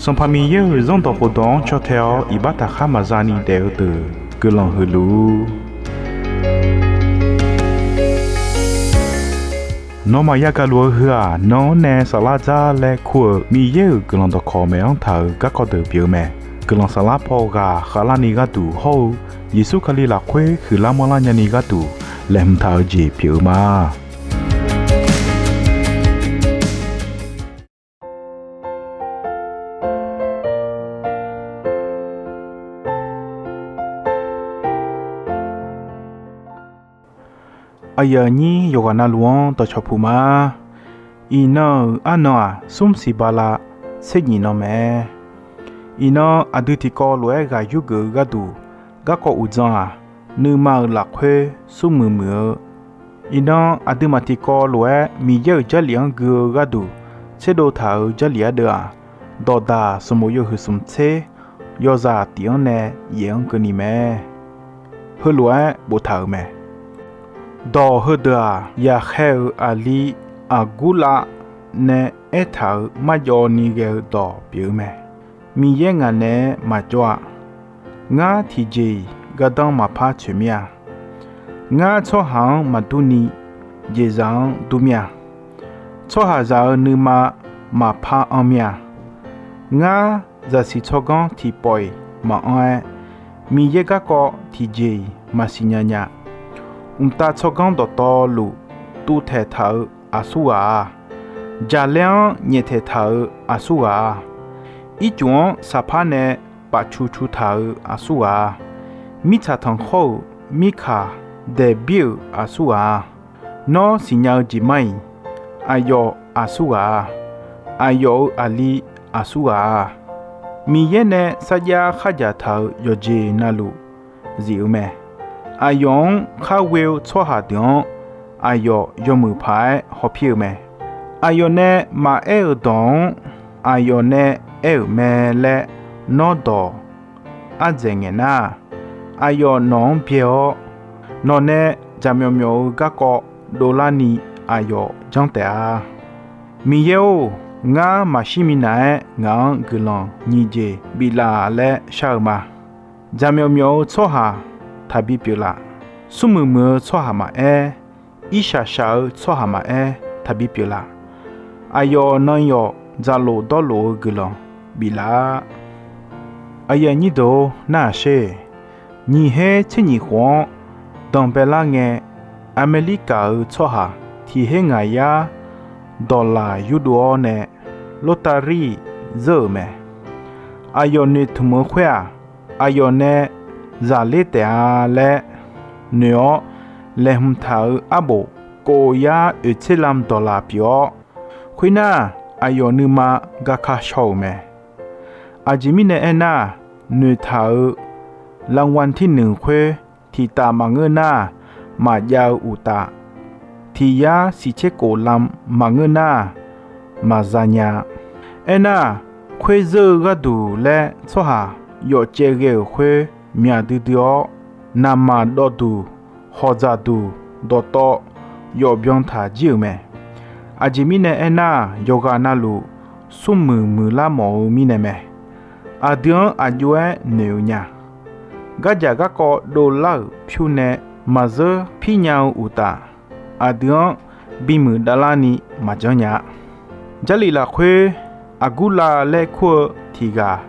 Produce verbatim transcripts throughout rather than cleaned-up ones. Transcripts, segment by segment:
Sanqpaq Miqyaer-euq Zanrdawq khofdawq-anr caw tae-awr iqbax taqkhar maqza ni daef-eu deuq guiqlanq huiq luf-ur. Nawmaf yagaq luf-eu heu-aq, nan-anr nae saflar dzar laer kur-euq Miqyaer-euq guiqlanq dawqkawq maeq-anr taq-euq garkawv deuq pyeuf-eu mae. Guiqlanq saflar paw ghaq khavlarni gharduq hawr-eu Yeqsur Kali lafkhoer huiqlar manrlar nyani gharduq laeqhmq taq-eu jeq pyeuf-eu ma. Aqyuif aqnyir yawqghaq navluf-anr dawqcawq puq ma. Iqnan-euq arnan-aq, smr siq bala tser nyif nan mae. Iqnan aqdui tiqkawv lof-aer ghaq yurgeuf-eu gharduq, garkawv uqdzan-aq, nuima-euq lafkhoer smrmuiq muiq-eu. Iqnan aqduimaf tiqkawv lof-aer Miqyaer-euq Jarlif-anr gui-eu gharduq tserdov taq-euq Jarlif ardeuv-aq, Dawqdaq sanqbof yawhuiq smq tser yawzaq tif-anr nae yaef-anr keuvni mae. Heulof-aer boftaq-euq mae. Dawq heudeuq-aq, yaqkhaer-euq aqli Aqgurlav nae aertaq-euq marjawv ni ghae-eu dawq pyeuf-eu mae. Miqyaer ngaq naeq-aer maqjawr-a. Ngar tiqjeq-iq gardanr maqpar tsoeq mir-a. Ngar tsawrhaq-anr maqdur ni, jeqzaq-anr dur mir-a. Tsawrhaqzaq-euq nuima maqpar anr mir-a. Ngar zaqsiq tsawrganr tiqpawf-iq maqanr-aer, Miqyaer garkawv tiqjeq-iq maqsiq nya nya. Mqtav tsawrganr dawqtawvluf tuvtaeq taq-euq aqsur ghaq-a. Jaqlaer-anr nyaeftaeq taq-euq aqsur ghaq-a. Ircuf-anr saqpar nae pafcu cu taq-euq aqsur ghaq-a. Mirtsaq tanqkhawr-euq mirkaq daeqbir-euq aqsur ghaq-a. Nawr siqnya-eu jeq mar-iq, aqyawf aqsur ghaq-a. Aqyawf-euq aqli aqsur ghaq-a. Miqyaer nae sarjax kharjaq taq-euq yawqjeq navluf zif-eu mae. Aqyawf-anr khar ghoe-eu tsawrhaq deuq-anr aqyawf yawmuiq paq-aer hawpir-eu mae. Aqyawf nae maqaer-euq dawq-anr aqyawf nae aer-euq mae laer nawr dawq ardzaeq ngaeq nar-aq, aqyawf nawq-anr byae-awr, nawq nae jaqmyawf myawf-eu garkawv dovlarni aqyawf janr taef-a. Miqyaer-or, ngar maqshir minav-aer ngaq-anr guiqlanq nyiq jeq biflaf laer shar-eu ma. Jaqmyawf myawf-eu tsawrhaq taqbi pyeuflaf. Smrmuiq muiq-eu tsawrhaq maqaer, irshaq shaq-eu tsawrhaq maqaer taqbi pyeuflaf. Aqyawf nan yawf dzaqlof dawrlof-eu guiqlanq biflaf-a. Aqyuif aqnyir deuq-or, narhaq sher. Nyiq her tser nyiq khof-anr danqbae lar ngae, Aqmeqlirkaq-euq tsawrhaq tiq her ngaq yar dawqlaq yurdov-awr nae, Lotari zeur-euq mae. Aqyawf noeqtmq-eu khoer-aq, aqyawf nae zaqler taef-a laer noeq-awr, laeqhmq taq-euq arbof kof yar oeq tser lam dawqlaq pyeuf-awr, khoernar, aqyawf nuima gaka shaw-euq mae. Aqjeq mirnae aernar, noeqtaq-euq lanwan tirnuiq khoer tiqtaf maqngeur nar, maqjav-eu uqtaf, tiq yar siq tser kof lam maqngeur nar, maqza nya-a. Aernar, khoer zeur-eu gharduq laer tsawrhaq yawf caev ghae-euq khoer myaq duidui-awr, naqmaq dawvduq hawqdzaq duq dawqtawv yawf byan taq jir-euq mae. Aqjeq mirnae aernar, yawqghaq navluf smrmuiq muiqlar mawf-eu mirnae mae. Aqdui-anr aqjox-aer noeq-eu nya. Gardzaq garkawv dovlar-euq pyur nae maqzeur pir nya-eu uqtaf, aqdui-anr bimuiq davlarni maqjanr nya-a. Jarlif lafkhoer Aqgurlav laer kur-eu tiq ghaq,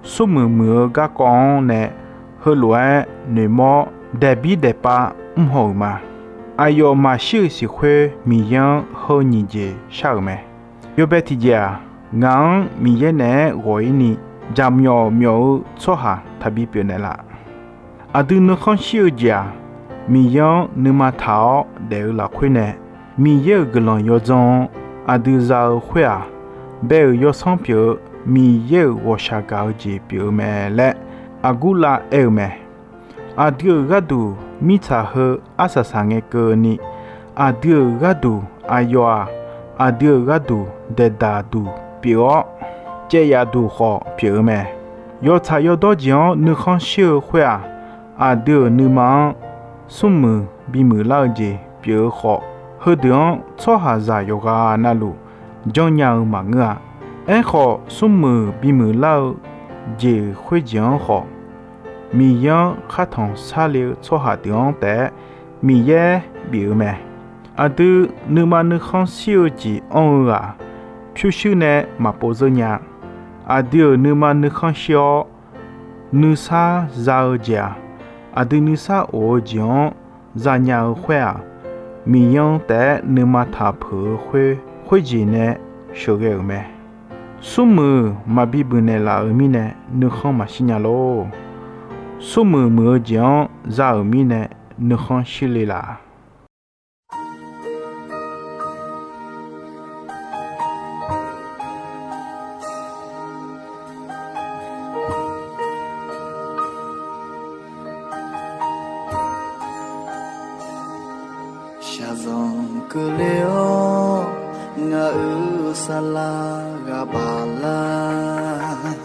smrmuiq muiq-eu garkawv-anr nae heulof-aer noeqmawr-awr, daeqbir daeqpav mrhaw-euq ma. Aqyawf maqshir-euq siq khoer Miqyaer-anr heu nyiq jeq shar-euq mae. Yawbae tiqjeq-aq, ngaq-anr Miqyaer naeq-aer ghawq-ir ni jaqmyawf myawf-eu tsawrhaq taqbi pyeufnaeq laf. Aqdui nuikhanr shir-eu jeq-aq, Miqyaer-anr nuima taq-awr daef-eu lafkhoer nae, Miqyaer-euq guiqlanq yawdzanr-anr aqdui za-eu khoer-aq, bae-euq yawsanr pyeuf-eu Miqyaer-euq ghawqshaq gaq-eu jeq pyeuf-eu mae laer, Aqgurlav aer-eu mae. Aqdui-euq gharduq mirtsaq heu arsaq saq ngae keuvni, aqdui-euq gharduq aqyawf-aq, aqdui-euq gharduq daeqdaq duq pyeuf-awr, caev yaf duq khawf pyeuf-eu mae. Yawtsaq yawdawr jeq-anr nuikhanr shir-eu khoer-aq, aqdui-euq nuima-anr smrmuiq bimuiq lar-eu jeq pyeuf-eu khawf, heudeuq-anr tsawrhaqzaq yawqghaq navluf janrnya-eu maqngeur-a. Aerkhawf, smrmuiq bimuiq lar-eu jeq-euq khoerjeq-anr khawf, Miqyaer-anr khar tanq sharle-eu tsawrhaq deuq-anr taef-aer Miqyaer bif-eu mae. Aqdui nuima nuikhanr shir-eu jeq anr-eu-aq, pyurshuir nae maqpov zeur nya. Aqdui-euq nuima nuikhanr shir-awr, nuisar za-eu jeq-aq, aqdui nuisar of-eu jeq-anr zanya-eu khoer-aq, Miqyaer-anr taef-aer nuima taq peuq-eu khoer, khoerjeq nae sheuqghae-euq mae. Smrmuiq maqbi buiq naeqlaf-euq mirnae nuikhanr maqshir nya lor. Smrmuiq muiq-eu jeq-anr za-euq mirnae nuikhanr shir le laf. Shaqzanq keuvle-awr ngaq-euq saflar ghaq baq lar.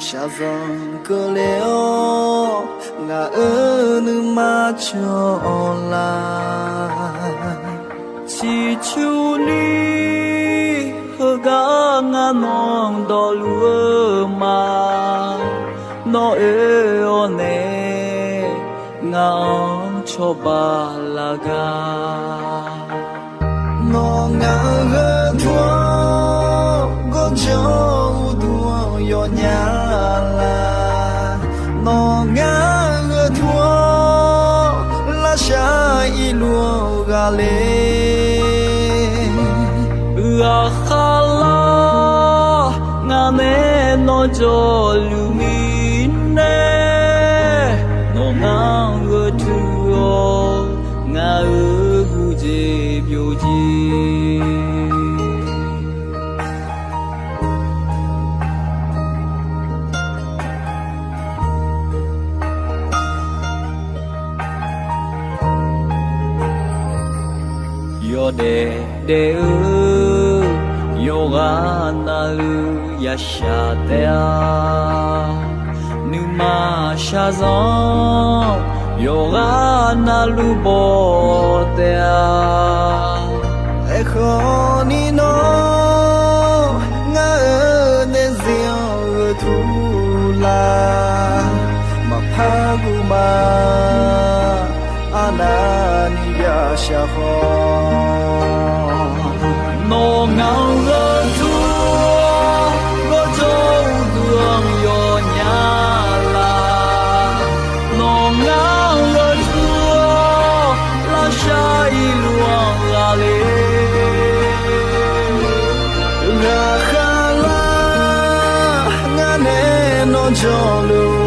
Shaqzanq keuvle-awr ngaq-euq nuima cawq-awr lar. Ciqcurni heugar ngar nawq-anr dawqluf-eu ma. Nawr oe-awr nae ngaq-anr cawba laf gar. Nawr ngaq-euq gharduq-anr gawrjanr uqduq-anr yawnya lar. Nawr ngaq-euq gharduq-anr lavshar irluf-anr ghaq le. Ghaqkhav lar, ngaq nae nawr jawrluf mirnae, nawr ngaq-anr gharduq-awr ngaq-euq gurjeq byovjeq. Yawdaef daef-eu yawqghaq navluf yashaq taef-a. Nuima shaqzanq yawqghaq navluf baw taef-a. Aerkhawf ni nawr ngaq-euq daefzir-anr gharduq lar. Maqpar guv ma, arnavni yashaq khawf. Nawr ngaq-anr gharduq-awr gawrjanr uqduq-anr yawnya lar. Nawr ngaq-anr gharduq-awr lavshar irluf-anr ghaq le. Ghaqkhav lar, ngaq nae nawr jawrluf